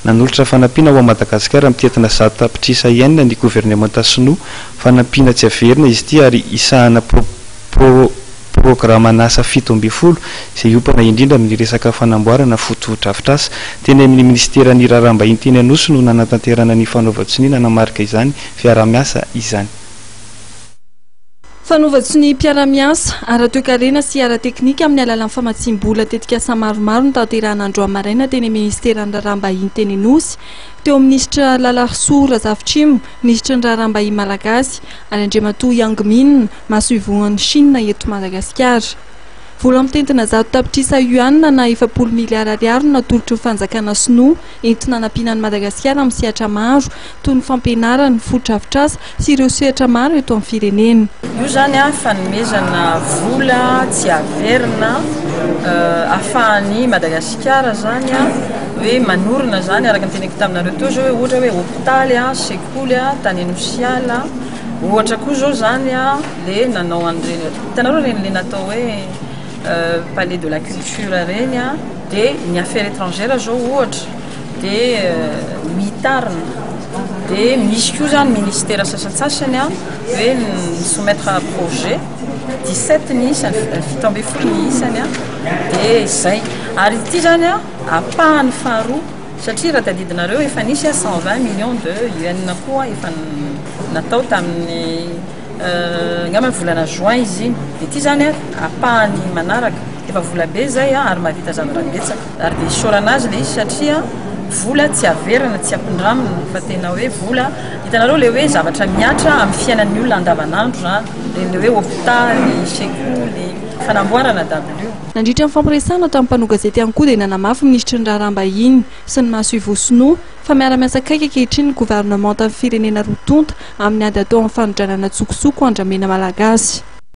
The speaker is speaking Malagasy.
Nanolotra fanampiana ho an'i Madagasikara mitentina 100 tapitrisa yen ny governemanta sinoa. Fanampiana tsy averina izy ity ary isahana programan'asa 17 izay hiompana indrindra amin'ny resaka fanamboarana fotodrafitrasa. Teny amin'ny ministeran'ny raharaham-bahiny teny Anosy no nanatanterana ny fanaovan-tsonia nanamarika izany fiarah-miasa izany. Fanaovan-tsonia mpiara-miasa ara-toekarena sy ara-teknika amin'ny alalan'ny famatsim-bola tetikasa maromaro no tanterahana androany maraina teny amin'ny ministeran'ny raharaham-bahiny teny Anosy, teo amin'ny minisitra Lalarisoa Razafitrimo, minisitry ny raharaham-bahiny malagasy, ary Andriamatoa Yang Min, masoivohon'i Chine eto Madagasikara. Vola mitentina 100 tapitrisa yuan na 40 miliara ariary no natolotry ny fanjakana sinoa entina hanampiana an'i Madagasikara amin'ny sehatra maro toy ny fampianarana, fotodrafitrasa sy ireo sehatra maro eto amin'ny firenena. Io zany a fanomezana vola tsy averina ahafahan'i Madagasikara zany a hoe manorina zany, araka ny teneniko taminareo teo zao hoe ohatra hoe hopitaly a, sekoly a, tany Anosiala ohatra koa zao zany a, le nanao an'ireny, hitanareo reny le natao hoe palais de la culture reny a, de ny affaire étrangère zao ohatra de mitarina, de misy koa zany ministère sasantsasany a hoe soumettre projet, 17 ny isany, 17 ny isany a, de zay. Ary ity zany a ampahany faharoa, satria raha tadidinareo efa nisy a 120 millions de yuan koa efa natao tamin'ny angamba ny volana juin izy iny, de ity zany a ampahany manaraka. Efa vola be zay a ary mahavita zavatra betsaka, ary de isaorana azy le izy satria vola tsy averina, tsy ampindramina, fa tena hoe vola, hitanareo le hoe zavatra miatra amin'ny fiainan'ny olona andavanandro zany reny, le hoe hopitaly, sekoly, fanamboarana w. Nandritra ny fampiresahana tamin'ny mpanao gazety ihany koa dia nanamafy minisitry ny raharaham-bahiny sy ny masoivoho sinoa fa miara-miasa akaiky ankehitriny ny governemanta amin'ny firenena roa tonta amin'ny ady atao amin'ny fanondranana tsokosoko andramena malagasy.